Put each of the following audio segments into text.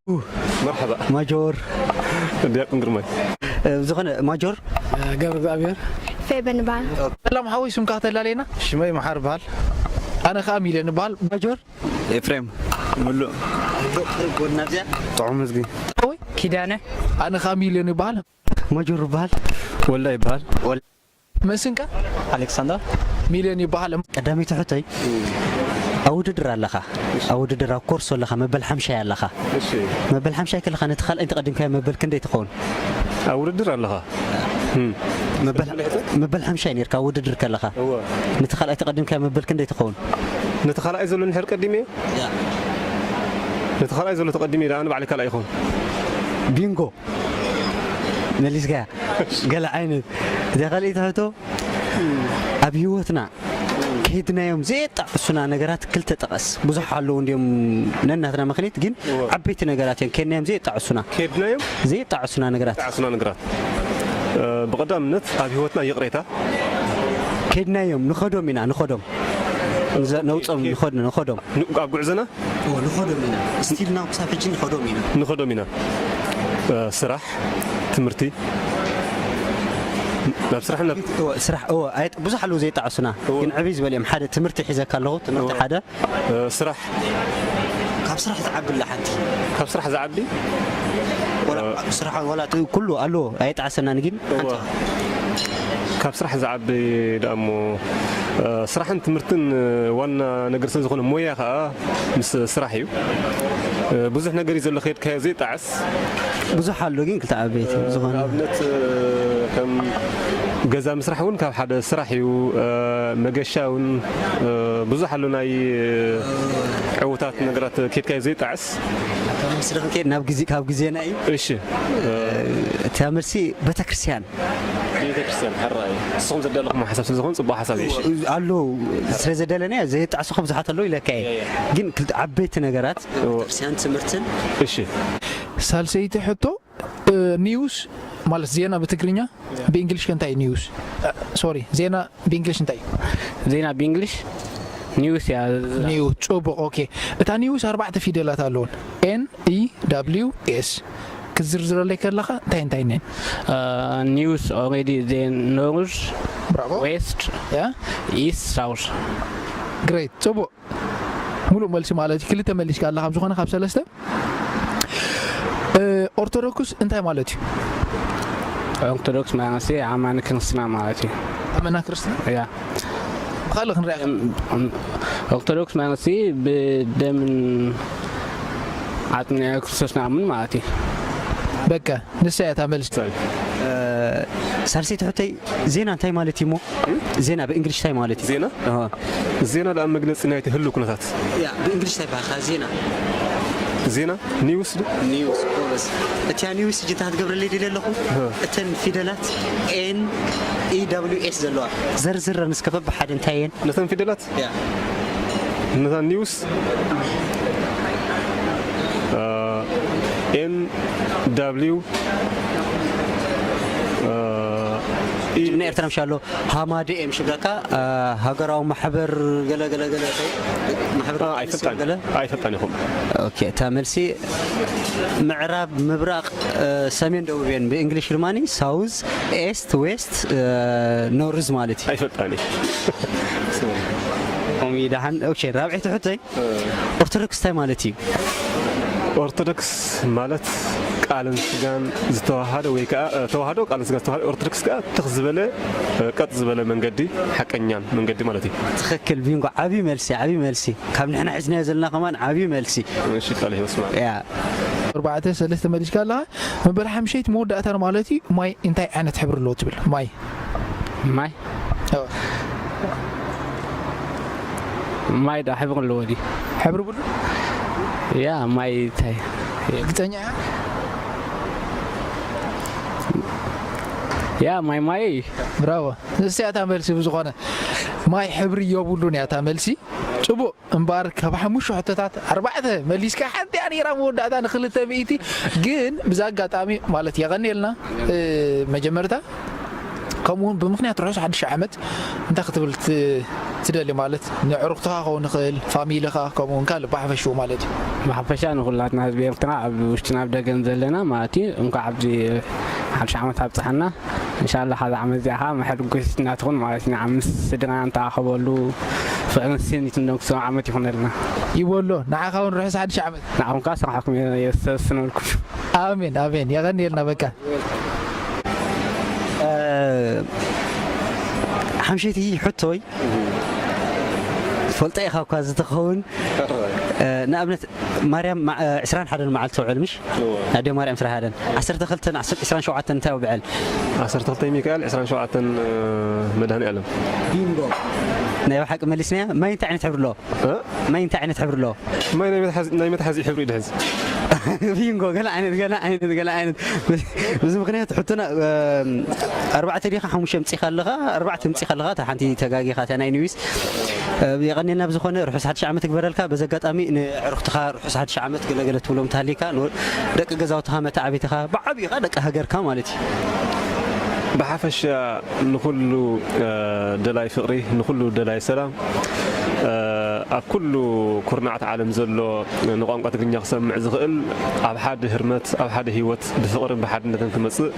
መርሓባ። ማጆር። ዲያቆን ግርማይ። እ፣ ዝኾነ ማጆር። ገብረ እግዚኣብሔር። ፌበን ይበሃል። ሰላም ሓወይ፣ ስምካ ከተላለየና? ሽመይ መሓር በሃል። ኣነ ከዓ ሚልዮን ይበሃል። ማጆር። ኤፍሬም። ሙሉእ። ጥዑም መዝጊ። ሓወይ ኪዳነ። ኣነ ከዓ ሚልዮን ይበሃል። ማጆር ይበሃል። ወልዳ ይበሃል። መስንካ? ኣሌክሳንደር። ሚልዮን ይበሃል። ቀዳመይቲ ሕቶይ፣ ኣብ ውድድር ኣለኻ፣ ኣብ ውድድር ኣብ ኮርሶ ኣለኻ፣ መበል ሓምሻይ ኣለኻ። እሺ። መበል ሓምሻይ ከለኻ ነቲ ካልኣይ ተቐዲምካዮ መበል ክንደይ ትኸውን? ኣብ ውድድር ኣለኻ። መበል ሓምሻይ ነርካ ኣብ ውድድር ከለኻ፣ ነቲ ካልኣይ ተቐዲምካዮ መበል ክንደይ ትኸውን? ነቲ ካልኣይ ዘሎ ንድሕር ቀዲመ ነቲ ካልኣይ ዘሎ ተቐዲመ ደኣ ንባዕሊ ካልኣይ ይኸውን። ቢንጎ መሊስካ። ገለ ዓይነት እዛ ካልኣይቲ ሕቶ፣ ኣብ ህይወትና ከይድናዮም ዘየጣዕሱና ነገራት ክልተ ጠቐስ። ብዙሕ ኣለዉ እንዲዮም፣ ነናትና ምኽንያት ግን ዓበይቲ ነገራት እዮም ከይድናዮም ዘየጣዕሱና። ከይድናዮም ዘየጣዕሱና ነገራት። ጣዕሱና ነገራት። ብቐዳምነት ኣብ ህይወትና ይቕሬታ። ከይድናዮም ንኸዶም ኢና ንኸዶም ነውፀም ንኸዶም ኣብ ጉዕዞና ንኸዶም ኢና። ስቲልና ክሳብ ሕጂ ንኸዶም ኢና። ንኸዶም ኢና። ስራሕ፣ ትምህርቲ፣ ናብ ስራሕ ናብ ስራሕ እወ፣ ብዙሕ ኣለዉ ዘይጣዕሱና፣ ግን ዕብይ ዝበል እዮም። ሓደ ትምህርቲ ሒዘካ ኣለኹ፣ ትምህርቲ ሓደ። ስራሕ ካብ ስራሕ ትዓቢ ኣላ ሓንቲ። ካብ ስራሕ ዝዓቢ ስራሕ ዋላ ኩሉ ኣለዎ ኣይጣዕሰናን፣ ግን ሓንቲ ካብ ስራሕ ዝዓቢ ደኣ እሞ ስራሕን ትምህርትን ዋና ነገር ስለ ዝኾነ፣ ሞያ ከዓ ምስ ስራሕ እዩ። ብዙሕ ነገር እዩ ዘሎ ከድካዮ ዘይጣዕስ። ብዙሕ ኣሎ ግን ክልተ ዓበይቲ ዝኾነ ንኣብነት ከም ገዛ ምስራሕ እውን ካብ ሓደ ስራሕ እዩ። መገሻ እውን ብዙሕ ኣሎ ናይ ዕውታት ነገራት ከድካዮ ዘይጣዕስ። ምስልኽን ከድ ናብ ግዜ ካብ ግዜና እዩ። እሺ እታ መልሲ ቤተክርስትያን። ቤተክርስትያን ሕራይ ንስኹም ዘዳለኹም ሓሳብ ስለ ዝኾነ ፅቡቅ ሓሳብ እዩ። እሺ ኣለዉ ስለ ዘደለና ዘየጣዕሱ ብዙሓት ኣለዉ ኢለካ እየ። ግን ክልተ ዓበይቲ ነገራት ቤተክርስትያን ትምህርትን እሺ ሳልሰይቲ ሕቶ ኒውስ ማለት ዜና ብትግርኛ ብእንግሊሽ ከ እንታይ እዩ? ኒውስ ሶሪ ዜና ብእንግሊሽ እንታይ እዩ? ዜና ብእንግሊሽ ኒውስ እያ። ኒውስ ጽቡቕ። ኦኬ እታ ኒውስ ኣርባዕተ ፊደላት ኣለውን። ኤን ኢ ደብሊው ኤስ ክትዝርዝረለይ ከለኻ እንታይ እንታይ ነን? ኒውስ ኦሬዲ ዜን ኖርዝ ብራቮ ዌስት ያ ኢስት ሳውስ። ግሬት ጽቡቕ። ሙሉእ መልሲ ማለት እዩ። ክልተ መሊስካ ኣለኻ ካብ ዝኾነ ካብ ሰለስተ። ኦርቶዶክስ እንታይ ማለት እዩ? ኦርቶዶክስ ማለት ኣማኒ ክርስትና ማለት እዩ። ኣመና ክርስትና ያ ብኻልእ ክንሪኣ ኦርቶዶክስ ማለት ብደምን ዓጥኒ ክርስቶስ ንኣምን ማለት እዩ። በቃ ንሳ እያ እታ መልሲ። ሳልሰይቲ ሕቶይ ዜና እንታይ ማለት እዩ እሞ? ዜና ብእንግሊሽ እንታይ ማለት እዩ? ዜና ዜና ደኣ መግለፂ ናይቲ ህሉ ኩነታት። ያ ብእንግሊሽ እንታይ ይበሃል ዜና? ዜና ኒውስ ዶ? ኒውስ ጎበዝ። እቲያ ኒውስ እጅ እንታይ ትገብረለይ ደለ ኣለኹ? እተን ፊደላት ኤን ኢ ደብሊው ኤስ ዘለዋ ዘርዝረን እስከ በብሓደ እንታይ እየን? ነተን ፊደላት ያ ነታ ኒውስ ኤን ደብሊው ጅግና ኤርትራ ምሻሎ ሃማደ እዮም ሽብለካ ሃገራዊ ማሕበር ገለ ገለ ገለ ማሕበር ኣይፈልጣን ገለ ኣይፈልጣን ኢኹም። ኦኬ እታ መልሲ ምዕራብ ምብራቕ ሰሜን ደቡብ እየን ብእንግሊሽ ድማ ሳውዝ ኤስት ዌስት ኖርዝ ማለት እዩ። ኣይፈልጣን እየ። ኦሚ ደሓን ኦኬ ራብዐይቲ ሕቶይ ኦርቶዶክስ እንታይ ማለት እዩ? ኦርቶዶክስ ማለት ቃልን ስጋን ዝተዋሃደ ወይ ከዓ ተዋህዶ ቃልን ስጋን ዝተዋሃደ፣ ኦርቶዶክስ ከዓ ትኽ ዝበለ ቀጥ ዝበለ መንገዲ ሓቀኛን መንገዲ ማለት እዩ። ትኽክል ቢንጎ ዓብዪ መልሲ ዓብዪ መልሲ ካብ ንሕና ሒዝናዮ ዘለና ከማን ዓብዪ መልሲ። እሺ ቃል ይወስማ ያ ኣርባዕተ ሰለስተ መሊስካ ኣለኻ። መበል ሓምሸይቲ መወዳእታ ማለት እዩ። ማይ እንታይ ዓይነት ሕብሪ ኣለዎ ትብል ማይ ማይ ማይ ዳ ሕብሪ ኣለዎ ድዩ? ሕብሪ ብሉ ያ ማይ እንታይ ርግፀኛ እያ? ያ ማይ ማይ እዩ። ብራቮ። ንስያ እታ መልሲ ብዝኾነ ማይ ሕብሪ የብሉን እያ እታ መልሲ። ጽቡቕ እምበኣር ካብ ሓሙሽተ ሕቶታት ኣርባዕተ መሊስካ ሓንቲ እያ ነይራ መወዳእታ ንክልተ ሚእቲ። ግን ብዛ ኣጋጣሚ ማለት የቐንየልና መጀመርታ ከምኡውን ብምክንያት ርሑስ ሓድሽ ዓመት እንታይ ክትብል ትደሊ ማለት ንዕሩኽትኻ ክኸውን ይኽእል ፋሚልኻ ከምኡውን ካልእ ብሓፈሽኡ ማለት እዩ። ብሓፈሻ ንኹላትና ህዝቢ ኤርትራ ኣብ ውሽጥን ኣብ ደገን ዘለና ማለት እዩ፣ እንኳዕ ኣብዚ ሓድሽ ዓመት ኣብጽሓና። እንሻላ፣ ሓዛ ዓመት እዚኣ ኸዓ መሐጉሲትና ትኹን ማለት እዩ። ንዓብ ምስ ስድራና ንተኣኸበሉ፣ ፍቕርን ስኒትን ነግሶ ዓመት ይኹነልና። ይበሎ፣ ንዓኻ እውን ርሑስ ሓድሽ ዓመት። ንዓኹም ከኣ ስራሕኩም የሰስነልኩም። ኣሜን፣ ኣሜን። የቐንየልና በቃ። እ፣ ሓምሸይቲ ሕቶይ፣ ትፈልጦ ኢኻ እኳ እዚ ተኸውን። እ፣ ንኣብነት ማርያም ማ-፣ እ፣ ዕስራን ሓደን መዓልቲ ተውዕል፣ ምሽ? እወ። ኣደ ማርያም ዕስራን ሓደን፣ ዓሰርተ ክልተን ዓሰርተ፣ ዕስራን ሸውዓተን እንታይ ውዕል? ዓሰርተ ክልተ ሚካኤል፣ ዕስራን ሸውዓተን፣ እ፣ መድኃኔዓለም። ቢንጎ። ናይ ብሓቂ መሊስናያ። ማይ እንታይ ዓይነት ሕብሪ ኣለዎ? እ? ማይ እንታይ ዓይነት ሕብሪ ኣለዎ? ማይ ናይ መትሓዚ፣ ናይ መትሓዚ ሕብሪ እዩ ድሕዚ። ቢንጎ፣ ገለ ዓይነት፣ ገለ ዓይነት፣ ገለ ዓይነት። በዚ ምኽንያት ሕቶና፣ እ፣ ኣርባዕተ ዲኻ ሓሙሽተ ኣምጺኻ ኣለኻ? ኣርባዕተ ኣምጺኻ ኣለኻ። እታ ሓንቲ ተጋጊኻ፣ እታ ናይ ኒዊስ። እ፣ የቐንየልና ብዝኾነ ርሑስ ሓድሽ ዓመት ይግበረልካ። በዚ ኣጋጣሚ ንዕሩኽትኻ ርሑስ ሓድሽ ዓመት ገለ ገለ ትብሎም እንተሃሊካ፣ ን-፣ ደቂ ገዛውትኻ፣ መተዓብይትኻ፣ ብዓቢኡ ኸኣ ደቂ ሃገርካ ማለት እዩ። ብሓፈሻ ንኹሉ፣ እ፣ ደላይ ፍቕሪ፣ ንኹሉ ደላይ ሰላም፣ እ፣ ኣብ ኩሉ ኩርናዓት ዓለም ዘሎ ንቋንቋ ትግርኛ ክሰምዕ ዝኽእል ኣብ ሓደ ህርመት፣ ኣብ ሓደ ህይወት ብፍቕርን ብሓድነትን ክመጽእ፣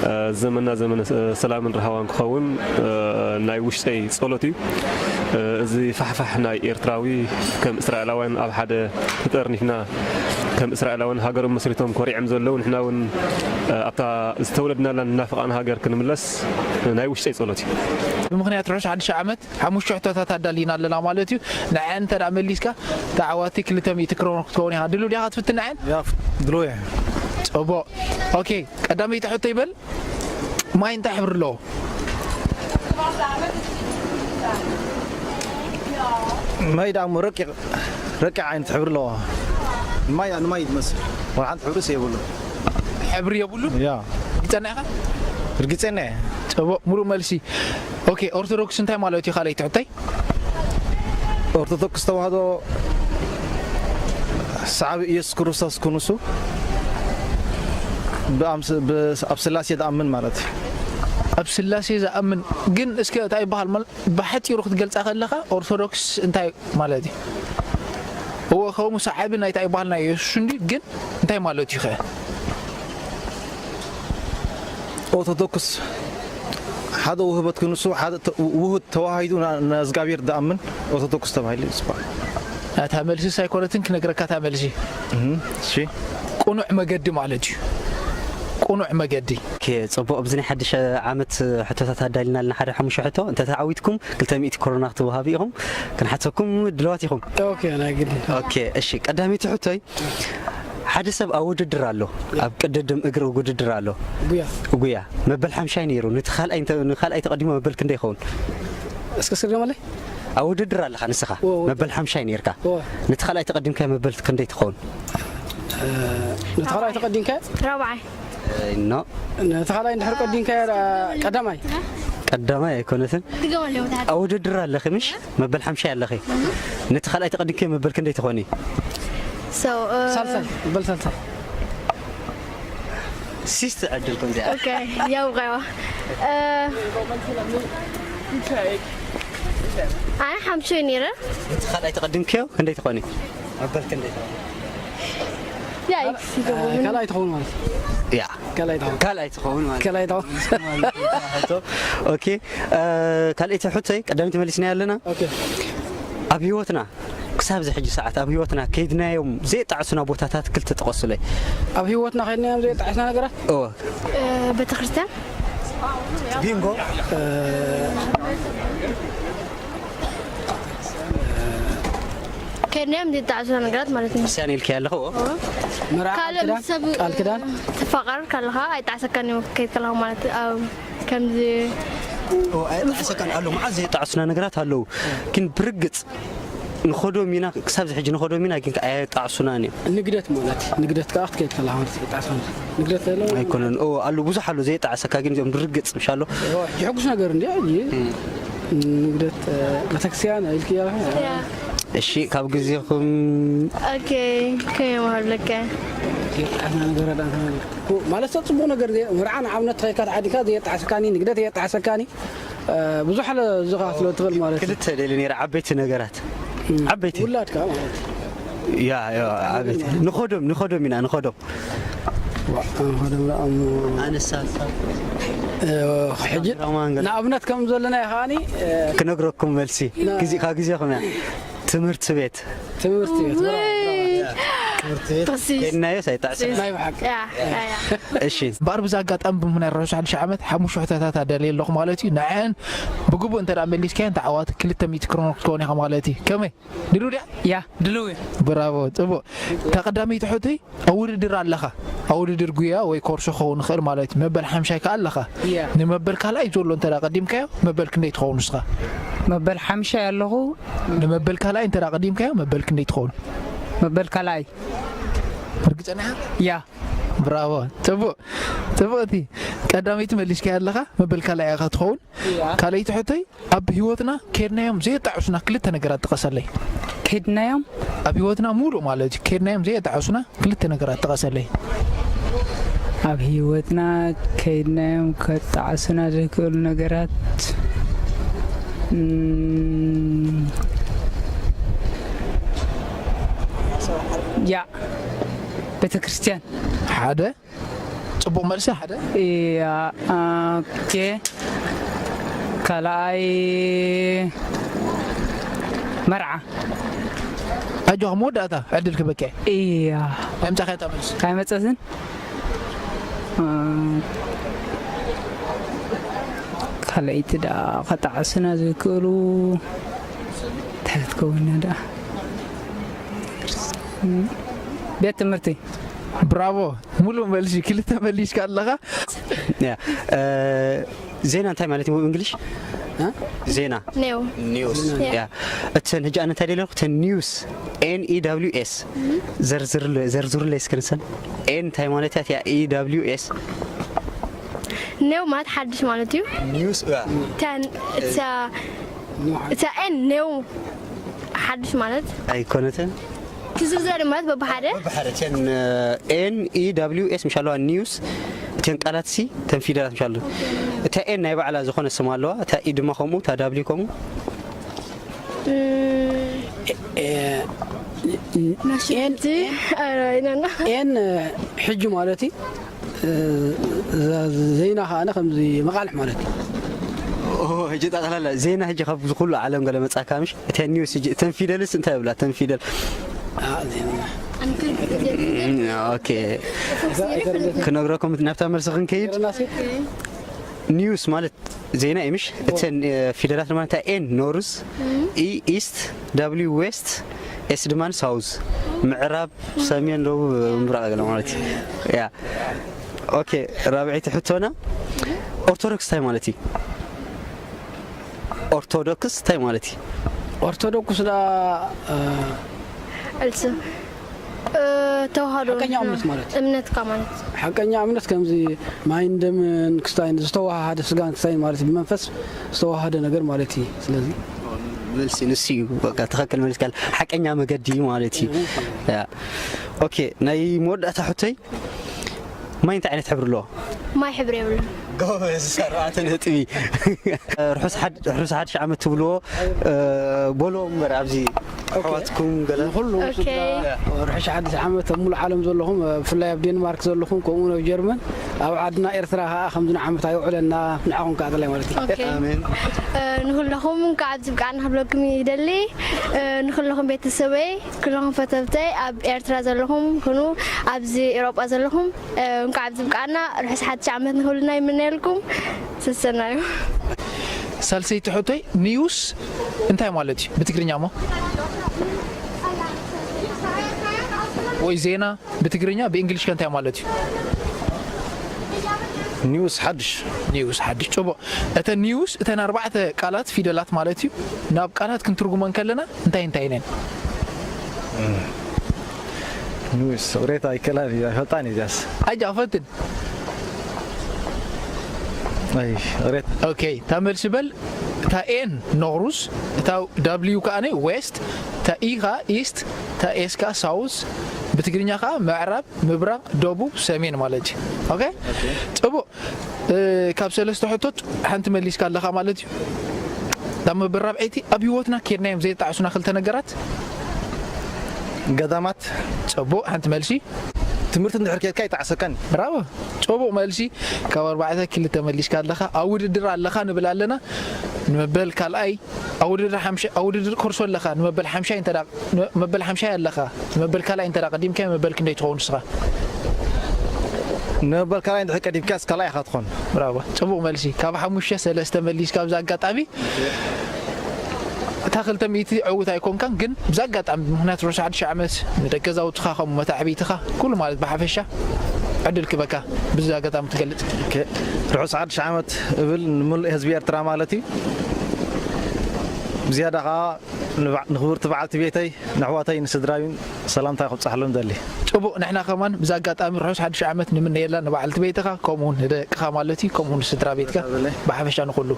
እ፣ ዘመንና ዘመነ ስ-፣ ሰላምን ርሃዋን ክኸውን፣ እ፣ ናይ ውሽጠይ ጸሎት እዩ። እ፣ እዚ ፋሕፋሕ ናይ ኤርትራዊ ከም እስራኤላውያን ኣብ ሓደ ተጠርኒፍና፣ ከም እስራኤላውያን ሃገሮም መስሪቶም ኮሪዖም ዘለዉ፣ ንሕና እውን፣ እ፣ ኣብታ ዝተወለድናላን እናፈቓና ሃገር ክንምለስ ናይ ውሽጠይ ጸሎት እዩ። ብምኽንያት ርሑስ ሓድሽ ዓመት ሓሙሽተ ሕቶታት ኣዳሊና ኣለና ማለት እዩ። ንዐን እንተ ደኣ መሊስካ፣ ተዓዋቲ ክልተ ሚእቲ ክሮኖ ክትከውን ኢኻ። ድሉው ዲኻ ክትፍትን ንዐን? ያ፣ ድሉው እየ። ጽቡቕ። ኦኬ፣ ቀዳመይቲ ሕቶ ይበል። ማይ እንታይ ሕብሪ ኣለዎ? ማይ ደኣ እሞ ረቂቕ፣ ረቂቕ ዓይነት ሕብሪ ኣለዎ። ማይ፣ ንማይ ትመስል። ወላ ሓንቲ ሕብሪ የብሉን። ሕብሪ የብሉን? ያ። ርግጸኛ ኢኻ? ርግጸኛ እየ። ጽቡቕ፣ ምሉእ መልሲ። ኦኬ፣ ኦርቶዶክስ እንታይ ማለት እዩ? ካልኣይቲ ሕቶይ? ኦርቶዶክስ ተዋህዶ ሰዓቢ ኢየሱስ ክርስቶስ ኩኑ፣ እሱ ብኣምስ-፣ ብ-፣ ኣብ ስላሴ ዝኣምን ማለት እዩ። ኣብ ስላሴ ዝኣምን ግን፣ እስከ እንታይ ይበሃል? መል-፣ ብሓጺሩ ክትገልጻ ከለኻ ኦርቶዶክስ እንታይ ማለት እዩ? እወ፣ ከምኡ ሰዓቢ ናይ እንታይ ይበሃል? ናይ የሱስ እንዲ፣ ግን እንታይ ማለት እዩ ኸ? ኦርቶዶክስ ሓደ ውህበት ክንሱ፣ ሓደ ተ-፣ ውሁድ ተዋሂዱ ና-፣ ንእግዚኣብሔር ዝኣምን ኦርቶዶክስ ተባሂሉ ይጽዋዕ። እታ መልስስ ኣይኮነትን ክነግረካ እታ መልሲ። እህ፣ እሺ። ቅኑዕ መገዲ ማለት እዩ። ቅኑዕ መገዲ። ኦኬ፣ ጽቡቕ። ኣብዚ ናይ ሓድሽ ዓመት ሕቶታት ኣዳሊና ኣለና። ሓደ ሓሙሽተ ሕቶ። እንተ ተዓዊትኩም ክልተ ሚእቲ ኮሮና ክትወሃቡ ኢኹም። ክንሓተኩም ድልዋት ኢኹም። ኦኬ፣ ናይ ግድን። ኦኬ፣ እሺ። ቀዳመይቲ ሕቶይ፣ ሓደ ሰብ ኣብ ውድድር ኣሎ። ኣብ ቅድድም እግሪ ውድድር ኣሎ። ጉያ። ጉያ። መበል ሓምሻይ ነይሩ። ነቲ ካልኣይ እንተ-፣ ንኻልኣይ ተቐዲሞ መበል ክንደይ ይኸውን? እስከ ስር ገመለይ? ኣብ ውድድር ኣለኻ ንስኻ። እወ፣ እወ። መበል ሓምሻይ ነይርካ። እወ። ነቲ ካልኣይ ተቐዲምካዮ መበል ክንደይ ትኸውን? እ፣ ነቲ ካልኣይ ተቐዲምካዮ? ራብዓይ። እ፣ ኖ። ነቲ ካልኣይ እንድሕር ቀዲምካዮ፣ ራ-፣ ቀዳማይ። ቀዳማይ ኣይኮነትን። ድገመለይ ወታደር። ኣብ ውድድር ኣለኺ ምሽ? መበል ሓምሻይ ኣለኺ። ነቲ ካልኣይ ተቐዲምካዮ መበል ክንደይ ትኾኒ? So, እ፣ ሳልሳይ፣ መበል ሳልሳይ። ሲስት ዕድል ኮን እዚኣ። ኦኬ፣ ያው ቀዋ። እ፣ ኣነ ሓምሻይ ነይረ። ነቲ ካልኣይ ተቐዲምካዮ ክንደይ ትኾኒ? መበል ክንደይ ትኾኒ? ያ፣ ይክስ ይገቡ። ካልኣይ ትኸውን ማለት እዩ። ያ። ካልኣይ ትኸውን። ካልኣይ ትኸውን ማለት እዩ። ካልኣይ ትኸውን። ኦኬ፣ እ፣ ካልኣይቲ ሕቶይ ቀዳመይቲ መሊስናያ ኣለና። ኦኬ። ኣብ ህይወትና ክሳብ እዚ ሕጂ ሰዓት ኣብ ህይወትና ከይድናዮም ዘየጣዕሱና ቦታታት ክልተ ጥቐሱለይ። ኣብ ህይወትና ከይድናዮም ዘየጣዕሱና ነገራት? እወ። እ፣ ቤተክርስትያን። ቢንጎ። እ፣ ከይድናዮም ዘይጣዕሱና ነገራት ማለት እዩ። ክርስትያን ኢልካዮ ኣለኻ? እወ። መርዓ፣ ካልእ ቃል ኪዳን? ምስ ሰብ፣ ቃል ኪዳን? ትፋቐር ከለኻ ኣይጣዕሰካን እዩ፣ ከይድ ከለኻ ማለት፣ ኣብ ከምዚ እወ፣ ኣየጣዕሰካን ኣሎ። መዓት ዘየጣዕሱና ነገራት ኣለዉ። ግን ብርግጽ ንኸዶም ኢና፣ ክሳብ እዚ ሕጂ ንኸዶም ኢና፣ ግን ከኣ ኣየጣዕሱናን እዮም። ንግደት ማለት፣ ንግደት ከኣ ክትከይድ ከለኻ ማለት የጣዕሱና። ንግደት ኣሎ? ኣይኮነን። እወ፣ ኣሎ፣ ብዙሕ ኣሎ ዘየጣዕሰካ፣ ግን እዚኦም ብርግጽ ምሽ ኣሎ። እወ፣ የሐጉስ ነገር እንድዩ፣ እይ። እም። ንግደት፣ እ፣ ቤተክርስትያን ኢልክያ። ያ። እሺ፣ ካብ ግዜኹም ኦኬ፣ ከመይ ይበሃል ብለካ? የጣዕስና ነገር ኣዳንተ ማለት። ማለት ሰብ ጽቡቕ ነገር ዘየ-፣ መርዓ ንኣብነት ተኸይካ ተዓዲካ ዘየጣዕሰካኒ፣ ንግደት ዘየጣዕሰካኒ፣ እ፣ ብዙሕ ኣለ ዝኻ ስለ ትኽእል ማለት እዩ። ክልተ ደሊ ነይረ ዓበይቲ ነገራት። እም። ዓበይቲ። ውላድካ ማለት እዩ። ያ ያ ዓቤት ንኸዶም ንኸዶም ኢና ንኸዶም። ንኸዶም ደኣ እሞ ኣነሳ ሀሳብ ሕጂ ንኣብነት ከም ዘለና ከዓኒ ክነግረኩም መልሲ ግዜ ካብ ግዜኹም እያ። ትምህርቲ ቤት ትምህርቲ ቤት Precies. ከድናዮስ ኣይጣዕስና። ናይ ብሓቂ Ja, ja, ja. እሺ እምበኣር ብዚ ኣጋጣሚ ብምኽንያት ርሑስ ሓድሽ ዓመት ሓሙሽተ ሕቶታት ኣዳልየ ኣለኹ ማለት እዩ። ንዐን ብግቡእ እንተ ደኣ መሊስካየን ተዓዋቲ ክልተ ሚእቲ ክሮኖ ክትከውን ኢኻ ማለት እዩ። ከመይ? ድሉ ድያ? ያ ድልው እዩ። ብራቮ፣ ጽቡቕ። እታ ቀዳመይቲ ሕቶይ ኣብ ውድድር ኣለኻ። ኣብ ውድድር ጉያ ወይ ኮርሶ ክኸውን ይኽእል ማለት እዩ። መበል ሓምሻይ ከኣ ኣለኻ። ያ። ንመበል ካልኣይ ዘሎ እንተ ደኣ ቀዲምካዮ መበል ክንደይ ትኸውን ንስኻ? መበል ሓምሻይ ኣለኹ። ንመበል ካልኣይ እንተ ደኣ ቀዲምካዮ መበል ክንደይ ትኸውን? መበል ካልኣይ ርግጸኛ ኢኻ? ያ ብራቮ። ጽቡቕ። ጽቡቕቲ። ቀዳመይቲ መሊስካዮ ኣለኻ። መበል ካልኣይ ኢኻ ትኸውን። ካልኣይቲ ሕቶይ ኣብ ህይወትና ከድናዮም ዘየጣዕሱና ክልተ ነገራት ጥቀሰለይ። ከድናዮም ኣብ ህይወትና ሙሉእ ማለት እዩ ከድናዮም ዘየጣዕሱና ክልተ ነገራት ጥቀሰለይ። ኣብ ህይወትና ከድናዮም ከጣዕሱና ዝኽእሉ ነገራት እም፣ ያ ቤተ ክርስቲያን ሓደ ጽቡቕ መልሲ ሓደ። ያ ኦኬ ካልኣይ መርዓ ኣጆኻ መወዳእታ ዕድል ክበቅዕ እያ ኣምጻኻ እታ መልሲ። ኣይመፀትን ካልኣይቲ ደኣ ከጣዕሱና ዝክእሉ እንታይ ክትከውንና ደኣ ቤት ትምህርቲ ብራቮ። ሙሉእ መልሲ ክልተ መሊስካ ኣለኻ። ያ ዜና እንታይ ማለት እዩ እንግሊሽ? ዜና New. ኒውስ ያ እተን ሕጂ ኣነ እንታይ ደለኹ እተን ኒውስ ኤን ኢ ደብሊው ኤስ ዘርዝሩለይ እስከ ንሰን። ኤን እንታይ ማለት እያ? ኢ ደብሊው ኤስ New ማለት ሓድሽ ማለት እዩ። ኒውስ ተን እታ እታ ኤን new ሓድሽ ማለት ኣይኮነትን። ትዝርዝራ ድማ ማለት በብሓደ ብሓደ እተን ኤን ኢ ደብሊው ኤስ ምሽ ኣለዋ ኒውስ እተን ቃላት ሲ እተን ፊደላት ምሽ ኣለዋ። እታ ኤን ናይ ባዕላ ዝኾነ ስም ኣለዋ። እታ ኢ ድማ ከምኡ እታ ዳብሊው ከምኡ ናሽቲ ኧረ ይነና ኤን ሕጂ ማለት እዩ። ዜና ከዓነ ከምዚ መቃልሕ ማለት እዩ። ሕጂ ጠቕላላ ዜና ሕጂ ካብ ኩሉ ዓለም ገለ መጻካ ምሽ እተን ኒውስ ሕጂ እተን ፊደልስ እንታይ ይብላ እተን ፊደል ዜና ኦኬ ክነግረኩም ናብታ መልሲ ክንከይድ ኒውስ ማለት ዜና እዩ ምሽ እተን ፊደላት ድማ እንታይ ኤን ኖርዝ ኢ ኢስት ደብሊው ዌስት ኤስ ድማ ሳውዝ ምዕራብ ሰሜን ደቡብ ምብራቕ ገለ ማለት እዩ ያ ኦኬ ራብዐይቲ ሕቶና ኦርቶዶክስ እንታይ ማለት እዩ ኦርቶዶክስ እንታይ ማለት እዩ ኦርቶዶክስ ዳ ዕልሲ ተዋህዶ ሓቀኛ እምነት ማለት እዩ። እምነትካ ማለት ሓቀኛ እምነት ከምዚ ማይን ደምን ክስታይን ዝተዋሃደ ስጋን ክስታይን ማለት እዩ። ብመንፈስ ዝተዋሃደ ነገር ማለት እዩ። ስለዚ መልሲ ንሱ እዩ በቃ ትኽክል መልስ ካል ሓቀኛ መገዲ ማለት እዩ ያ ኦኬ ናይ መወዳእታ ሕቶይ ማይ እንታይ ዓይነት ሕብሪ ኣለዎ ማይ ሕብሪ የብሉ ጎበዝ ኣርባዕተ ነጥቢ ርሑስ ሓድ- ርሑስ ሓድሽ ዓመት ትብልዎ በሎ እምበር ኣብዚ ኣሕዋትኩም ገለ ንኩሉ ኦኬ ርሑስ ሓድሽ ዓመት ኣብ ሙሉእ ዓለም ዘለኹም ብፍላይ ኣብ ዴንማርክ ዘለኹም ከምኡ ኣብ ጀርመን ኣብ ዓድና ኤርትራ ከዓ ከምዚ ንዓመት ኣይውዕለና ንዓኹም ከዓ ጥላይ ማለት እዩ ኦኬ ኣሜን ንኩለኹም እንኳዕ ኣብዚ ብቃዕና ክብለኩም ይደሊ ንኩለኹም ቤተሰበይ ኩለኹም ፈተብተይ ኣብ ኤርትራ ዘለኹም ኩኑ ኣብዚ ኤሮጳ ዘለኹም እንኳዕ ኣብዚ ብቃዕና ርሑስ ሓድሽ ዓመት ንክብልና ይምነየልኩም ሰሰናዩ ሳልሰይቲ ሕቶይ ኒውስ እንታይ ማለት እዩ ብትግርኛ እሞ ወይ ዜና ብትግርኛ ብእንግሊሽ ከ እንታይ ማለት እዩ ኒውስ ሓድሽ ኒውስ ሓድሽ ጽቡቕ እተ ኒውስ እተን ኣርባዕተ ቃላት ፊደላት ማለት እዩ ናብ ቃላት ክንትርጉመን ከለና እንታይ እንታይ ነን ኒውስ ሬት ኣይከላን እዩ ኣይፈልጣን እዩ ዚያስ ኣጃ ፈትን ኣይ ሬት ኦኬ እታ መልሲ በል እታ ኤን ኖሩስ እታ ዳብልዩ ከዓ ዌስት እታ ኢ ከዓ ኢስት እታ ኤስ ከዓ ሳውዝ ብትግርኛ ከዓ ምዕራብ ምብራቕ ደቡብ ሰሜን ማለት እዩ ኦኬ ፅቡቅ ካብ ሰለስተ ሕቶት ሓንቲ መሊስካ ኣለካ ማለት እዩ ናብ መበል ራብዐይቲ ኣብ ህይወትና ኬድናዮም ዘይጣዕሱና ክልተ ነገራት ገዳማት። ጽቡቕ፣ ሓንቲ መልሲ። ትምህርቲ እንድሕር ከድካ ይጠዓሰካን። ብራቮ። ጽቡቕ መልሲ። ካብ ኣርባዕተ ክልተ መሊስካ ኣለኻ። ኣብ ውድድር ኣለኻ ንብል ኣለና። ንመበል ካልኣይ ኣብ ውድድር ሓምሻ-፣ ኣብ ውድድር ኮርሶ ኣለኻ። ንመበል ሓምሻይ እንተ ደኣ፣ ንመበል ሓምሻይ ኣለኻ። ንመበል ካልኣይ እንተ ደኣ ቀዲምካዮ መበል ክንደይ ትኸውን ንስኻ? ንመበል ካልኣይ እንድሕር ቀዲምካስ ካልኣይ ኢኻ ትኾን። ብራቮ። ጽቡቕ መልሲ። ካብ ሓሙሽተ ሰለስተ መሊስካ ኣብዚ ኣጋጣሚ። እታ ክልተ ሚእቲ ዕዉት ኣይኮንካን፣ ግን ብዚ ኣጋጣሚ ብምኽንያት ርሑስ ሓድሽ ዓመት ንደቂ ገዛውትኻ ከምኡ መታዕብይትኻ ኩሉ ማለት ብሓፈሻ ዕድል ክበካ ብዚ ኣጋጣሚ ትገልጽ። ኦኬ፣ ርሑስ ሓድሽ ዓመት እብል ንምሉእ ህዝቢ ኤርትራ ማለት እዩ። ብዝያዳ ኸዓ ንበዕ-፣ ንኽብርቲ በዓልቲ ቤተይ፣ ንኣሕዋተይ፣ ንስድራይን ሰላምታ ክብጻሕሎም ደሊ። ጽቡቕ፣ ንሕና ከማን ብዚ ኣጋጣሚ ርሑስ ሓድሽ ዓመት ንምነየላ ንበዓልቲ ቤትኻ፣ ከምኡውን ንደቅኻ ማለት እዩ፣ ከምኡውን ንስድራ ቤትካ ብሓፈሻ ንኹሉ።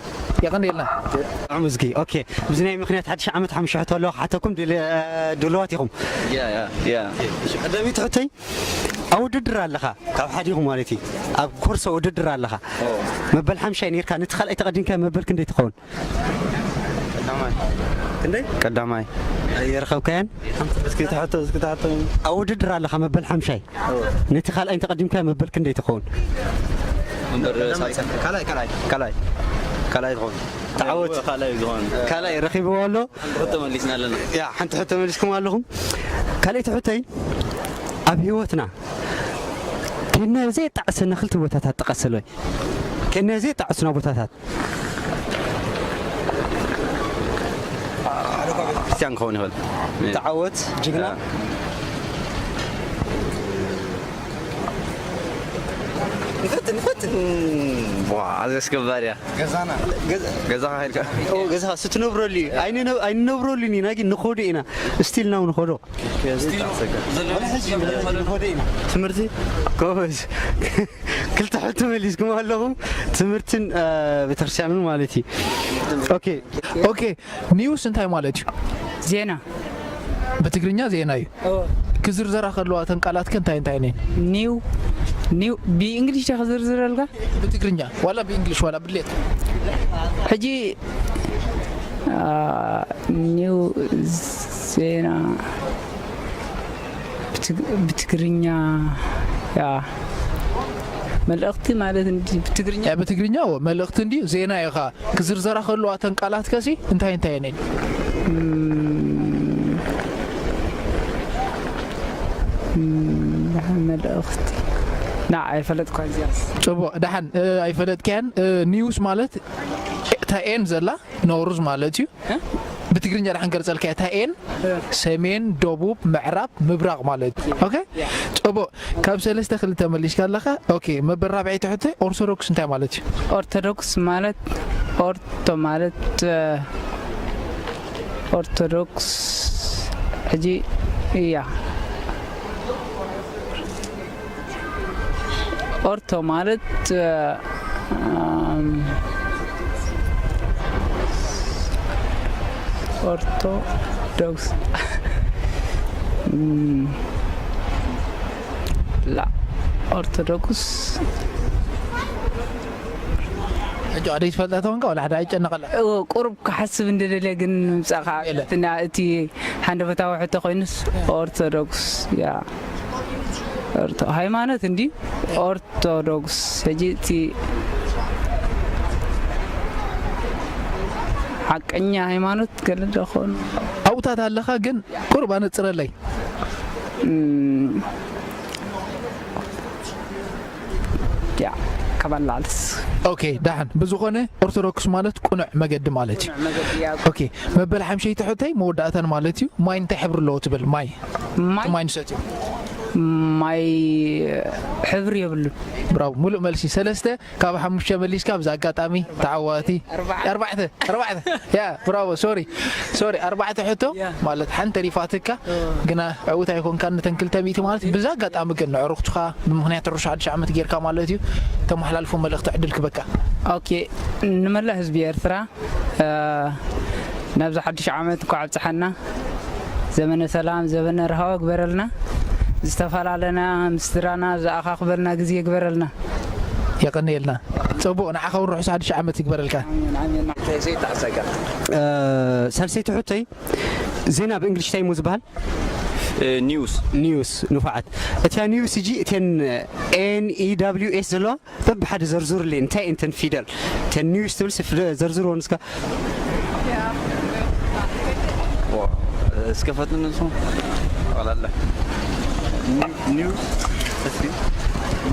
የቐንየልና። ጥዑም እዝጊ። ኦኬ፣ ብዚ ናይ ምኽንያት ሓድሽ ዓመት ሓሙሽተ ሕቶ ኣለዎ ክሓተኩም ድል-፣ ድልዋት ኢኹም? ያ፣ ያ፣ ያ። ቀዳመይቲ ሕቶይ፣ ኣብ ውድድር ኣለኻ፣ ካብ ሓዲኹም ማለት እዩ፣ ኣብ ኮርሶ ውድድር ኣለኻ፣ መበል ሓምሻይ ነይርካ፣ ነቲ ካልኣይ ተቐዲምካ መበል ክንደይ ትኸውን? ቀዳማይ። ክንደይ? ቀዳማይ። ኣይረኸብካያን? እስኪ ትሕቶ፣ እስኪ ትሕቶ። ኣብ ውድድር ኣለኻ መበል ሓምሻይ። ነቲ ካልኣይ እንተቐዲምካ መበል ክንደይ ትኸውን? እምበር ሳልሳይ። ካልኣይ፣ ካልኣይ፣ ካልኣይ። ካልኣይ ትኸውን። ተዓወት። ካልኣይ ዝኸውን። ካልኣይ ረኺብዎ ኣሎ። ሓንቲ ሕቶ መሊስና ኣለና። ያ፣ ሓንቲ ሕቶ መሊስኩም ኣለኹም። ካልኣይቲ ሕቶይ፣ ኣብ ህይወትና ከድናዮ ዘይጣዕሰና ክልተ ቦታታት ጥቀሰለይ። ከድናዮ ዘይጣዕሱና ቦታታት። ሓደ እኳ ቤተክርስትያን ክኸውን ይኽእል። ተዓወት፣ ጅግና። ንፈትን፣ ንፈትን። ዋ፣ ኣዝያ ኣስገባሪ እያ። ገዛና። ገዛ-፣ ገዛኻ ኢልካ። ኦ፣ ገዛኻ ስትነብረሉ እዩ። ኣይንነ-፣ ኣይንነብረሉን ኢና፣ ግን ንኸዶ ኢና። ስቲል ናው ንኸዶ። ትምህርቲ ጎበዝ። ክልተ ሕቶ መሊስኩም ኣለኹም። ትምህርትን፣ እ፣ ቤተክርስትያንን ማለት እዩ። ኦኬ። ኦኬ፣ ኒውስ እንታይ ማለት እዩ? ዜና። ብትግርኛ ዜና እዩ። ክዝርዘራ ከለዋ እተን ቃላት ከ እንታይ እንታይ ነን? ኒው፣ ኒው፣ ብእንግሊሽ ዲኻ ክዝርዝረልካ? ብትግርኛ ዋላ ብእንግሊሽ ዋላ ብሌት። ሕጂ ኒው ዜና ብትግርኛ ያ መልእኽቲ ማለት እንዲ ብትግርኛ ብትግርኛ መልእኽቲ እንዲ ዜና ኢኻ ክዝርዘራ ከለዋ እተን ቃላት ከሲ እንታይ እንታይ ነን? መልእኽቲ ና ኣይፈለጥኳ እዚኣስ። ጽቡቕ ደሓን ኣይፈለጥካያን። ኒውስ ማለት እታ ኤን ዘላ ነውርዝ ማለት እዩ። ብትግርኛ ደሓን ገርጸልካ እታ ኤን ሰሜን፣ ደቡብ፣ ምዕራብ፣ ምብራቕ ማለት እዩ። ኦኬ ጽቡቕ። ካብ ሰለስተ ክልተ መሊስካ ኣለኻ። ኦኬ መበል ራብዐይቲ ሕቶ ኦርቶዶክስ እንታይ ማለት እዩ? ኦርቶዶክስ ማለት ኦርቶ ማለት ኦርቶዶክስ ሕጂ እያ። ኦርቶ ማለት ኦርቶዶክስ ላ ኦርቶዶክስ ሕጂ ኣደይ ትፈልጣ ተኾንካ ዋላ ሓደ ኣይጨነቐላ። ቁሩብ ክሓስብ እንደደልየ ግን ምምጻእካ እቲ ሓንደበታዊ ሕቶ ኮይኑስ ኦርቶዶክስ ያ ሃይማኖት እንዲ ኦርቶዶክስ ሕጂ እቲ ሓቀኛ ሃይማኖት ገለ ዶ ኾኑ ኣብታት ኣለኻ ግን ቁሩብ ኣነጽረለይ። ያ ከባላልስ ኦኬ ደሓን ብዝኾነ ኦርቶዶክስ ማለት ቁኑዕ መገዲ ማለት እዩ። ኦኬ መበል ሓምሸይቲ ሕቶይ መወዳእታን ማለት እዩ። ማይ እንታይ ሕብሪ ኣለዎ ትብል? ማይ ማይ ንሰትዮ ማይ ሕብሪ የብሉን። ብራቮ ሙሉእ መልሲ ሰለስተ ካብ ሓሙሽተ መሊስካ ብዛ ኣጋጣሚ ተዓዋቲ ኣርባዕተ ኣርባዕተ ያ ብራቮ ሶሪ ሶሪ ኣርባዕተ ሕቶ ማለት ሓንቲ ተሪፋትካ ግና ዕውት ኣይኮንካን ነተን ክልተ ሚእቲ ማለት ብዛ ኣጋጣሚ ግን ንዕሩኽትኻ ብምኽንያት ርሑስ ሓድሽ ዓመት ጌርካ ማለት እዩ ተመሓላልፎ መልእኽቲ ዕድል ክበካ። ኦኬ ንመላእ ህዝቢ ኤርትራ ናብዚ ሓድሽ ዓመት እንኳዕ ኣብፀሐና። ዘመነ ሰላም ዘመነ ርሃዋ ግበረልና። ዝተፈላለና ምስ ስድራና ዝኣኻኽበልና ግዜ ግበረልና። የቐንየልና። ጽቡቕ ንዓኻ እውን ርሑስ ሓድሽ ዓመት ይግበረልካ። ሳልሰይቲ ሕቶይ ዜና ብእንግሊሽ እንታይ እሞ ዝበሃል? ኒውስ። ኒውስ ንፉዓት። እታ ኒውስ እጂ እተን ኤን ኢ ደብሊው ኤስ ዘለዋ በብሓደ ዘርዝሩልኝ። እንታይ እየን እተን ፊደል? እተን ኒውስ ትብል ሲ ፊደል ዘርዝርወን እስከ። እስከ ፈትኑ ንሱ። ጠቕላላ ኒውስ። እስኪ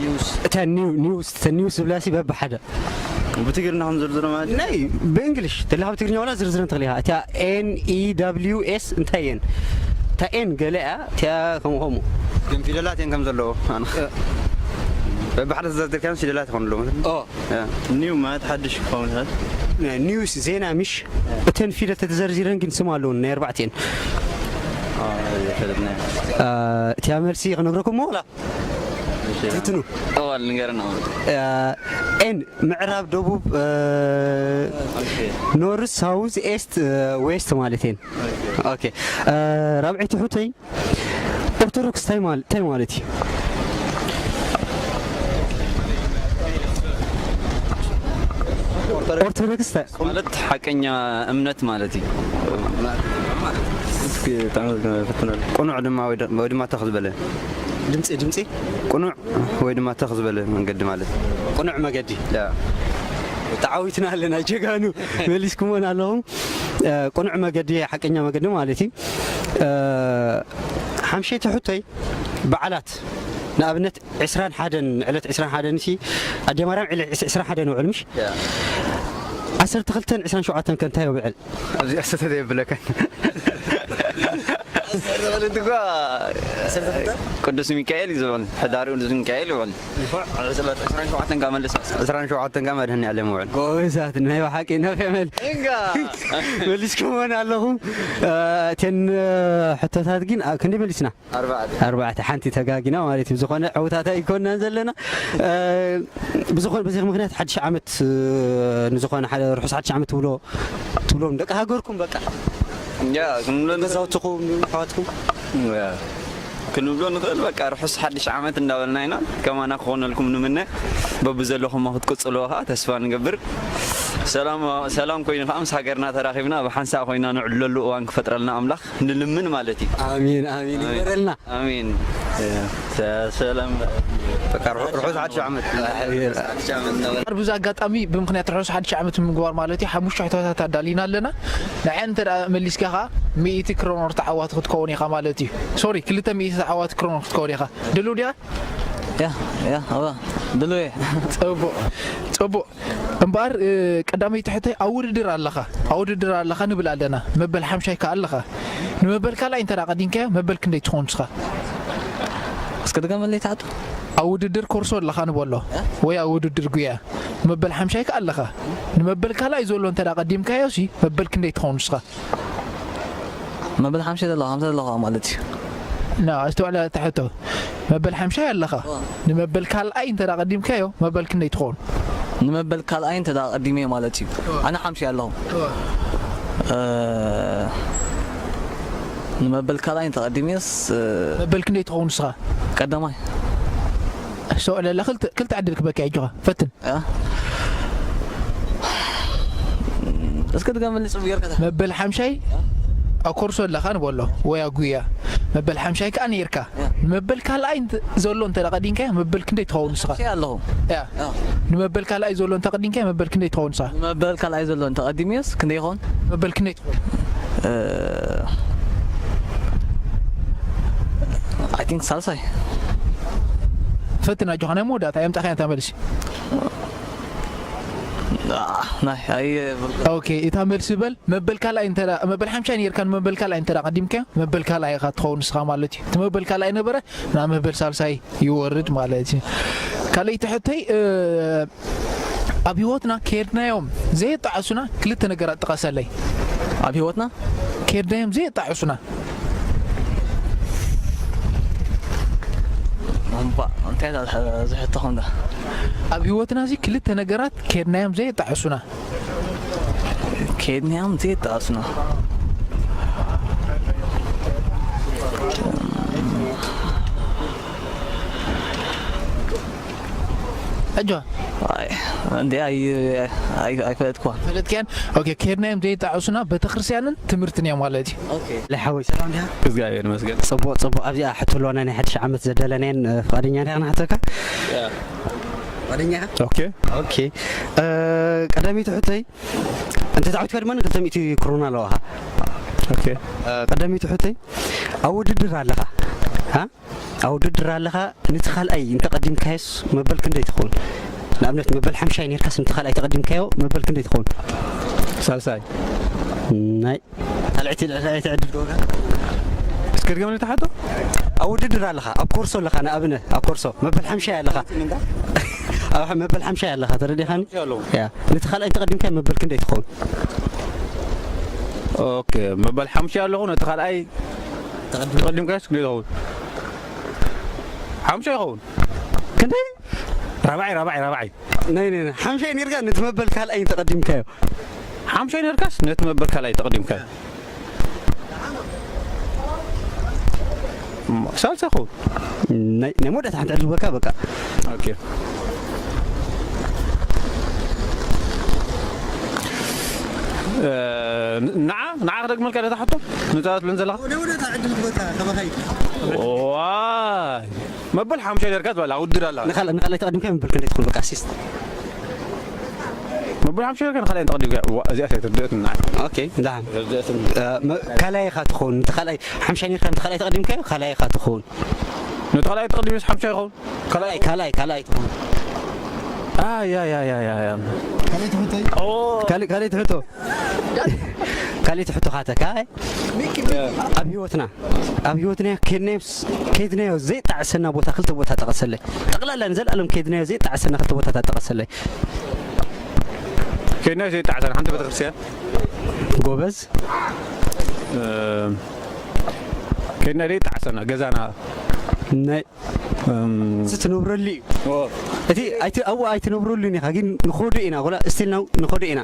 ኒውስ። እታ ኒው ኒውስ እተን ኒውስ ዝብላ ሲ በብሓደ ብትግርና ከም ዝርዝሮ ማለት እዩ። ናይ ብእንግሊሽ ተለካ ብትግርኛ ዋላ ዝርዝረን ትኽእል ኢኻ። እታ ኤን ኢ ደብሊው ኤስ እንታይ እየን? እታ ኤን ገለ እያ፣ እታ ከምኡ ከምኡ። ግን ፊደላት እየን ከም ዘለዎ ኣነ በብሓደ ተዘርዚርካዮም ፊደላት ይኾኑ ኣለዉ። ኦ ኒው ማለት ሓድሽ ክኸውን ይኽእል። ኒውስ ዜና ምሽ። እተን ፊደል ተተዘርዚረን ግን ስም ኣለውን ናይ ኣርባዕቲኤን። የፈለጥና እቲያ መልሲ ክነግረኩም ሞ ላ ትፍትኑ። እዋል ንገረና። ኤን ምዕራብ፣ ደቡብ፣ ኖርዝ፣ ሳውዝ፣ ኤስት፣ ዌስት ማለት እየን። ኦኬ። ራብዐይቲ ሕቶይ ኦርቶዶክስ እንታይ ማል- እንታይ ማለት እዩ? ኦርቶዶክስ እንታይ- ማለት ሓቀኛ እምነት ማለት እዩ። እስኪ ጥዕና ፈትነሉ። ቅኑዕ ድማ ወይ ደ- ወይ ድማ ተኽ ዝበለ ድምፂ ድምፂ ቅኑዕ ወይ ድማ ተኽ ዝበለ መንገዲ ማለት እዩ። ቅኑዕ መገዲ ያ። ተዓዊትና ኣለና ጀጋኑ። መሊስኩሞን ኣለኹም። ቅኑዕ መገዲ ሓቀኛ መገዲ ማለት እዩ። ሓምሸይቲ ሕቶይ በዓላት ንኣብነት ዕስራን ሓደን ዕለት ዕስራን ሓደን ሲ ኣደ ማርያም ዕለት ዕስራን ሓደን ውዕል ምሽ ያ። ዓሰርተ ክልተን ዕስራን ሸውዓተን ከ እንታይ ውዕል? ኣብዚ ኣሰተ ዘይብለካ ቅዱስ ሚካኤል እዩ ዝውዕል፣ ሕዳሪ ቅዱስ ሚካኤል ይውዕል። ዕስራን ሸውዓተን ካብ መልስ ዕስራን ሸውዓተን ጋር መድህን ያለ ምውዕል ጎበዛት ናይ ብሓቂ ነፈመል እንጋ መሊስኩሞን ኣለኹም። እተን ሕቶታት ግን ክንደይ መሊስና? ኣርባዕተ ኣርባዕተ ሓንቲ ተጋጊና ማለት እዩ። ዝኾነ ዕውታት ኣይኮናን ዘለና። ብዝኾነ በዚ ምክንያት ሓድሽ ዓመት ንዝኾነ ሓደ ርሑስ ሓድሽ ዓመት ትብሎ ትብሎም ደቂ ሃገርኩም በቃ ያ ክንብሎ ገዛውትኹም ኣሕዋትኩም ክንብሎ ንኽእል። በቃ ርሑስ ሓድሽ ዓመት እንዳበልና ኢና። ከማና ክኾነልኩም ንምነ። በብዘለኹም ክትቅጽልዎ ከዓ ተስፋ ንገብር። ሰላም ሰላም ኮይኑ ከዓ ምስ ሃገርና ተራኺብና ብሓንሳእ ኮይና ንዕለሉ እዋን ክፈጥረልና ኣምላኽ ንልምን ማለት እዩ። ኣሚን ኣሚን ይበረልና። ኣሜን። ሰላም በቃ ርሑ- ርሑስ ሓድሽ ዓመት ኣብዚ ኣጋጣሚ ብምክንያት ርሑስ ሓድሽ ዓመት ንምግባር ማለት እዩ ሓሙሽተ ሕቶታት ኣዳሊና ኣለና። ንዐን እንተ ደኣ መሊስካ ኸዓ ሚእቲ ክሮኖር ተዓዋቲ ክትከውን ኢኻ ማለት እዩ። ሶሪ ክልተ ሚእቲ ተዓዋቲ ክሮኖር ክትከውን ኢኻ። ድሉ ዲኻ? ያ ያ ኣባ ድሉየ ጽቡቕ ጽቡቕ። እምበኣር ቀዳመይቲ ሕቶይ ኣብ ውድድር ኣለኻ ኣብ ውድድር ኣለኻ ንብል ኣለና። መበል ሓምሻይ ከኣ ኣለኻ። ንመበል ካልኣይ እንተ ደኣ ቀዲምካዮ መበል ክንደይ ትኸውን ንስኻ? እስከ ድገመለይ ትሓቱ ኣብ ውድድር ኮርሶ ኣለኻ ንበሎ ወይ ኣብ ውድድር ጉያ መበል ሓምሻይ ከኣ ኣለኻ። ንመበል ካልኣይ ዘሎ እንተ ደኣ ቀዲምካዮ ሲ መበል ክንደይ ትኸውን ንስኻ? መበል ሓምሻይ ዘለኻ ከምሳ ዘለኻ ማለት እዩ ና ኣስተውዕላ እታ ሕቶ። መበል ሓምሻይ ኣለኻ። ንመበል ካልኣይ እንተ ደኣ ቀዲምካዮ መበል ክንደይ ትኸውን? ንመበል ካልኣይ እንተ ደኣ ቀዲመ ማለት እዩ ኣነ ሓምሻይ ኣለኹ እ፣ ንመበል ካልኣይ እንተ ቀዲሜስ እ፣ መበል ክንደይ ትኸውን ንስኻ? ቀዳማይ ኣስተውዕለላ ክልተ ክልተ ዕድል ክበካ ይጆኻ ፈትን። እ? እስኪ ድገመልኒ ጽቡቅ ጌርካ መበል ሓምሻይ ኣብ ኮርሶ ኣለኻ ንበሎ ወይ ኣብ ጉያ መበል ሓምሻይ ከኣ ነይርካ። ንመበል ካልኣይ እንተ- ዘሎ እንተ ደኣ ቀዲምካዮ መበል ክንደይ ትኸውን ንስኻ? ሓምሻይ ኣለኹ ያ ንመበል ካልኣይ ዘሎ እንተ ቀዲምካዮ መበል ክንደይ ትኸውን ንስኻ? መበል ካልኣይ ዘሎ እንተ ቀዲምዮስ ክንደይ ይኸውን መበል ክንደይ ትኸውን? I think ሳልሳይ ፈትን ኣጆኻ ናይ መወዳእታ የምጻኻያ እንታ መልሲ። ናይ ኣየ ኦኬ እታ መልሲ በል መበል ካልኣይ እንተ መበል ሓምሻይ ነርካ ንመበል ካልኣይ እንተ ቀዲምካ መበል ካልኣይ ኢኻ ትኸውን ንስኻ ማለት እዩ። እቲ መበል ካልኣይ ነበረ ናብ መበል ሳልሳይ ይወርድ ማለት እዩ። ካልኣይቲ ሕቶይ ኣብ ህይወትና ከድናዮም ዘየጣዕሱና ክልተ ነገራት ጥቀሰለይ። ኣብ ህይወትና ከድናዮም ዘየጣዕሱና እምባ እንታይ ዝሕተኹም ዳ ኣብ ህይወትና እዚ ክልተ ነገራት ከድናዮም ዘየጣዕሱና ከድናዮም ዘየጣዕሱና ኣጆ ኣይ እንዴ ኣይ ኣይ ኣይፈለጥኩዋ ፈለጥክያን? ኦኬ፣ ከድናዮም ዘይጣዕሱና ቤተክርስትያንን ትምህርትን እዮም ማለት እዩ። ለሓወይ ሰላም ዲኻ? እግዚኣብሔር ይመስገን። ጽቡቕ ጽቡቕ። ኣብዚኣ ሕቶ ኣለዋና ናይ ሓድሽ ዓመት ዘዳለናየን፣ እ፣ ፍቓደኛ ዲኻ ንሓተካ? ፍቓደኛ ኢኻ? ኦኬ ኦኬ። እ፣ ቀዳመይቲ ሕቶይ እንተ ተዓዊትካ ድማ ክልተ ሚእቲ ክሮና ኣለዋኻ። ኦኬ እ፣ ቀዳመይቲ ሕቶይ ኣብ ውድድር ኣለኻ፣ ሃ? ኣብ ውድድር ኣለኻ፣ ነቲ ካልኣይ እንተቐዲምካዮስ መበል ክንደይ ትኸውን? ንኣብነት መበል ሓምሻይ ነርካስ ነቲ ካልኣይ ተቐዲምካዮ መበል ክንደይ ትኸውን? ሳልሳይ ናይ ካልኣይቲ ልዕላይቲ ዕድል ገበርካ? እስከ ድገም ንተሓቶ ኣብ ውድድር ኣለኻ፣ ኣብ ኮርሶ ኣለኻ፣ ንኣብነት ኣብ ኮርሶ መበል ሓምሻይ ኣለኻ። ኣብ መበል ሓምሻይ ኣለኻ፣ ተረዲኻኒ? ያ፣ ነቲ ካልኣይ እንተቐዲምካዮ መበል ክንደይ ትኸውን? ኦኬ መበል ሓምሻይ ኣለኹ ነቲ ካልኣይ ተቐዲምካዮስ ክንደይ ትኸውን? ሓምሻይ ይኸውን ክንደይ? ራብዓይ ራብዓይ ራብዓይ ናይ ናይ ናይ ሓምሻይ ነርካ፣ ነቲ መበል ካልኣይ ተቐዲምካዮ። ሓምሻይ ነርካስ ነቲ መበል ካልኣይ ተቐዲምካዮ ሳልሳ ይኸውን ናይ ናይ መወዳእታ ሓንቲ ዕድል በካ በቃ። ኦኬ እ፣ ንዓ ንዓ ክደግመልካ ደታ ሕቶ ንፃ ትብለን ዘለኻ ወደ ወደ ዕድል በካ ከበኻይ ዋይ መበል ሓምሻይ ነርካ ትበላ ውድድር ኣላ ንኻል ንኻል ተቐዲምካ መበል ክንደይ ትኹን በቃ ኣሲስት መበል ሓምሻይ ነርካ ንኻልኣይ ተቐዲምካ ዋ፣ እዚኣ ኣይተርድአትን ንዓ ኦኬ። ደሓን ካልኣይ ኢኻ ትኸውን። እንተ ካልኣይ ሓምሻይ ነርካ፣ እንተ ካልኣይ ተቐዲምካዮ ካልኣይ ኢኻ ትኸውን። ነቲ ካልኣይ ተቐዲምስ ሓምሻይ ይኸውን ካልኣይ ካልኣይ ካልኣይ ትኸውን። ኣያያያያያ ካልኣይ ትሕቶ ካልኣይ ትሕቶ ካተካ ኣብ ህይወትና ኣብ ህይወትና ከድናዮ ከድናዮ ዘይጣዕሰና ቦታ ክልተ ቦታ ጠቐሰለይ። ጠቕላላ ንዘለኣለም ከድናዮ ዘይጣዕሰና ክልተ ቦታታት ጠቐሰለይ። ከድናዮ ዘይጣዕሰና ሓንቲ ቤተክርስትያን ጎበዝ። ከድናዮ ዘይጣዕሰና ገዛና ናይ እቲ ትነብረሉ እዩ። እቲ ኣይቲ ኣብኡ ኣይትነብረሉን ኢኻ፣ ግን ንኸዶ ኢና፣ ጎላ ስቲል ናው ንኸዶ ኢና፣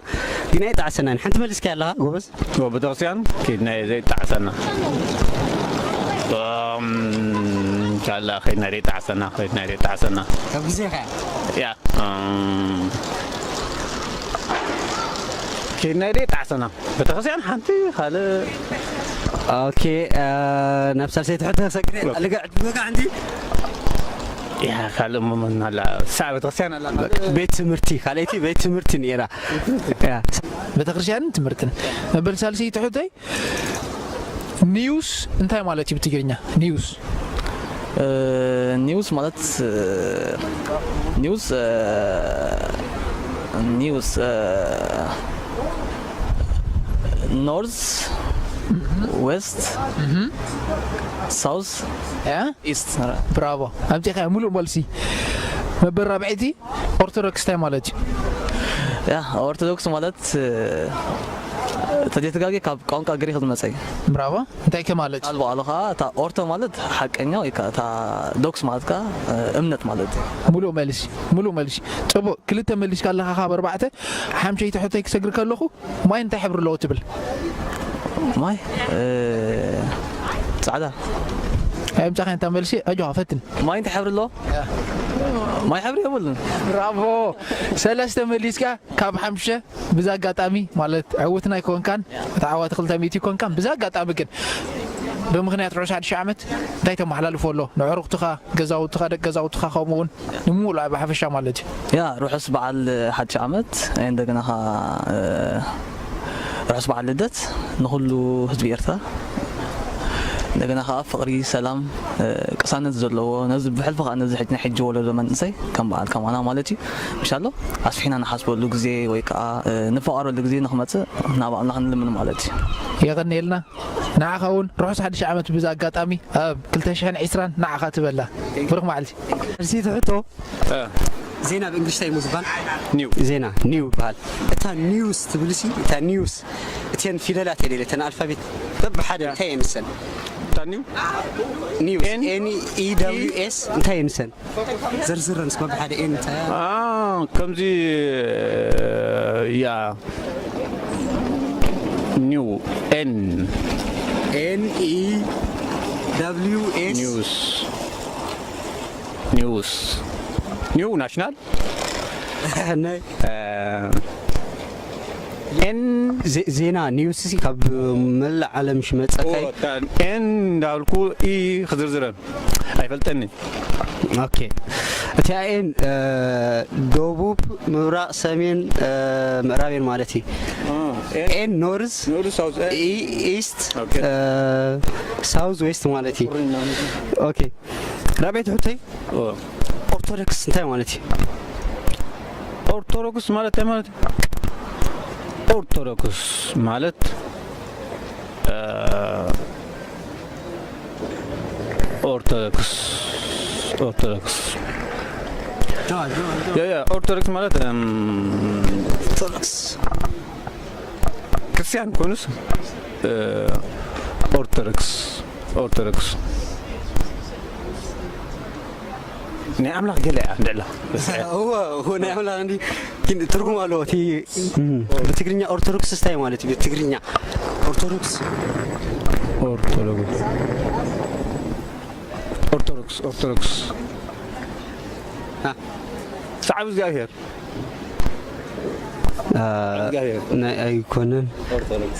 ግን ኣይጣዕሰናን። ሓንቲ መሊስካ ኣለኻ ጎበዝ። ቤተክርስትያን ከድናዮ ዘይጣዕሰና ካላ ከድናዮ ዘይጣዕሰና ከድናዮ ዘይጣዕሰና ካብ ግዜኻ ያ ከድናዮ ዘይጣዕሰና ቤተክርስትያን ሓንቲ ካልእ ኦኬ። ናብ ሳልሰይቲ ሕቶ ክሰግር ልጋ ዕድመካ ሓንቲ ያ ካልእ መመን ኣላ ሳዕ ቤተክርስትያን ኣላ ቤት ትምህርቲ ካልኣይቲ ቤት ትምህርቲ ነይራ። ያ ቤተክርስትያንን ትምህርትን። መበል ሳልሰይቲ ሕቶይ ኒውስ እንታይ ማለት እዩ ብትግርኛ? ኒውስ ኒውስ ማለት ኒውስ ኒውስ ኖርዝ ዌስት ሳውዝ ያ ኢስት ብራቮ። ኣምጺእካ ሙሉእ መልሲ። መበል ራብዐይቲ ኦርቶዶክስ እንታይ ማለት እዩ? ያ ኦርቶዶክስ ማለት ተጀትጋጊ ካብ ቋንቋ ግሪክ ዝመጸ እዩ። ብራቮ። እንታይ ከ ማለት እዩ? ቃል በዓሉ ከዓ እታ ኦርቶ ማለት ሓቀኛ ወይ ከዓ እታ ዶክስ ማለት ከዓ እምነት ማለት እዩ። ሙሉእ መልሲ፣ ሙሉእ መልሲ። ጽቡቕ፣ ክልተ መሊስካ ኣለኻ ካብ ኣርባዕተ። ሓምሸይቲ ሕቶይ ክሰግር ከለኹ ማይ እንታይ ሕብሪ ኣለዎ ትብል? ማይ እ፣ ጻዕዳ። ኣየምጻኻን እታ መልሲ? ኣጆኻ ፈትን። ማይ እንታይ ሕብሪ ኣለዎ? ማይ ሕብሪ የብሉን። ብራቮ። ሰለስተ መሊስካ ካብ ሓምሸ። ብዛ ኣጋጣሚ ማለት ዕውትና ኣይኮንካን፣ እቲ ዓዋቲ ክልተ ሚእቲ ኣይኮንካን። ብዛ ኣጋጣሚ ግን ብምኽንያት ርሑስ ሓድሽ ዓመት እንታይ ተመሓላልፎ ኣሎ ንዕሩኽትኻ፣ ገዛውትኻ፣ ደቂ ገዛውትኻ ከምኡ እውን ንምሉእ ብሓፈሻ ማለት እዩ። ያ ርሑስ በዓል ሓድሽ ዓመት እንደገና ኸዓ እ፣ ርሑስ በዓል ልደት ንኹሉ ህዝቢ ኤርትራ። እንደገና ኸዓ ፍቕሪ፣ ሰላም፣ እ፣ ቅሳነት ዘለዎ ነዚ ብሕልፊ ኸዓ ነዚ ሕጂ ናይ ሕጂ ወለዶ መንእሰይ ከም በዓል ከማና ማለት እዩ። ምሻሎ ኣስፊሕና ንሓስበሉ ግዜ ወይ ከዓ እ፣ ንፈቓረሉ ግዜ ንኽመፅእ ናብ ኣምላኽ ንልምን ማለት እዩ። የቐንየልና። ንዓኻ እውን ርሑስ ሓድሽ ዓመት ብዛ ኣጋጣሚ ኣብ ክልተ ሽሕን ዕስራን ንዓኻ ትበላ። ብሩኽ መዓልቲ። እዚቲ ሕቶ ዜና ብእንግሊሽ እንታይ እዩ ዝበሃል? ኒው ዜና ኒው ይበሃል። እታ ኒውስ ትብል ሲ እታ ኒውስ እተን ፊደላት የለ እተን ኣልፋቤት በብሓደ እንታይ የንሰን? እታ ኒው ኒውስ ኤን ኤን ኢ ደብሊው ኤስ እንታይ የንሰን? ዘርዝረንስ በብሓደ ኤን እንታይ እያ? አ፣ ከምዚ ያ ኒው ኤን ኤን ኢ ደብሊው ኤስ ኒውስ ኒውስ ኒው ናሽናል ናይ ኤን ዜ- ዜና ኒውስ ሲ ካብ መላእ ዓለም ሽመፀካይ ኤን እንዳብልኩ ኢ ክዝርዝረን ኣይፈልጠኒ። ኦኬ። እቲኣ ኤን ደቡብ፣ ምብራቕ፣ ሰሜን፣ ምዕራቤን ማለት እዩ። ኤን ኖርዝ፣ ኢስት፣ ሳውዝ ዌስት ማለት እዩ። ኦኬ። ራቤት ሕቶይ ኦርቶዶክስ እንታይ ማለት እዩ? ኦርቶዶክስ ማለት እንታይ ማለት እዩ? ኦርቶዶክስ ማለት ኦርቶዶክስ ኦርቶዶክስ ኦርቶዶክስ ማለት ኦርቶዶክስ ክርስቲያን ኮይኑስ ኦርቶዶክስ ኦርቶዶክስ ናይ ኣምላኽ ገለ እያ ንዕላ እወ እወ ናይ ኣምላኽ እንዲ ግን ትርጉም ኣለዎ እቲ ብትግርኛ ኦርቶዶክስ ስታይ ማለት እዩ ብትግርኛ ኦርቶዶክስ ኦርቶዶክስ ኦርቶዶክስ ኦርቶዶክስ ሰዓብ እግዚኣብሔር ናይ ኣይኮነን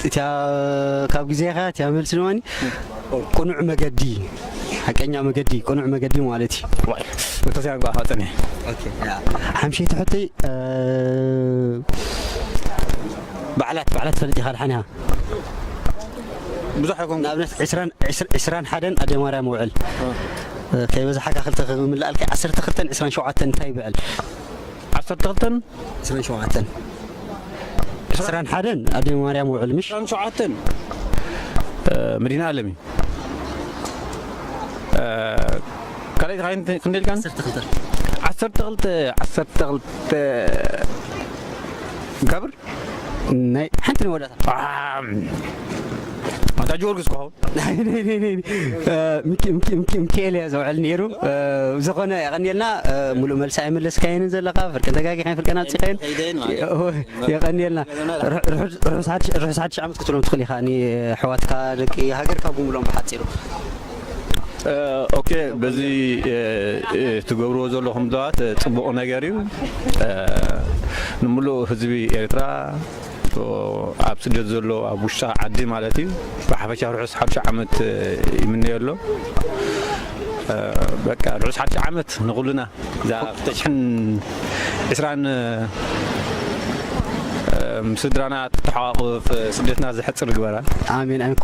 እቲያ ካብ ግዜኻ እቲያ መልሲ ድማ ቅኑዕ መገዲ ሓቀኛ መገዲ ቅኑዕ መገዲ ማለት እዩ ቤተክርስቲያን ጓ ፋጠኒ ሓምሸይቲ ሕቶይ በዓላት በዓላት ፈልጥ ኢኻ ድሓን ኢኻ ብዙሕ ኣይኮን ንኣብነት ዕስራን ሓደን ኣደ ማርያም ውዕል ከይበዛሓካ ክልተ ክምልኣልካ ዓሰርተ ክልተን ዕስራን ሸውዓተን እንታይ ይብዕል ዓሰርተ ክልተን ዕስራን ሸውዓተን ዕስራን ሓደን ኣደ ማርያም ውዕል ምሽ ሸውዓተን መዲና ኣለም እዩ ካልኣይቲ ካይን ክንደልካን ዓሰርተ ክልተ ዓሰርተ ክልተ ጋብር ናይ ሓንቲ ንወዳታ ኣንታ ጊዮርጊስ ክኸውን ሚካኤል እያ ዘውዕል ነይሩ ብዝኾነ የቐኒልና ሙሉእ መልሲ ኣይመለስካየንን ዘለኻ ፍርቂ ተጋጊኻን ፍርቂ ናፅኻየን የቐኒልና ርሑስ ሓድሽ ዓመት ክትብሎም ትኽእል ኢኻ ንሕዋትካ ደቂ ሃገርካ ብምሎም ብሓፂሩ ኦኬ በዚ ትገብርዎ ዘለኹም ደዋት ፅቡቕ ነገር እዩ ንምሉእ ህዝቢ ኤርትራ ኣብ ስደት ዘሎ ኣብ ውሽጢ ዓዲ ማለት እዩ ብሓፈሻ ርሑስ ሓድሽ ዓመት ይምነየሎ በቃ ርሑስ ሓድሽ ዓመት ንኩልና እዛ ክልተ ሽሕን ዕስራን ስድራና ተተሓቋቁፍ ስደትና ዝሕፅር ግበራ ኣሜን ኣሜን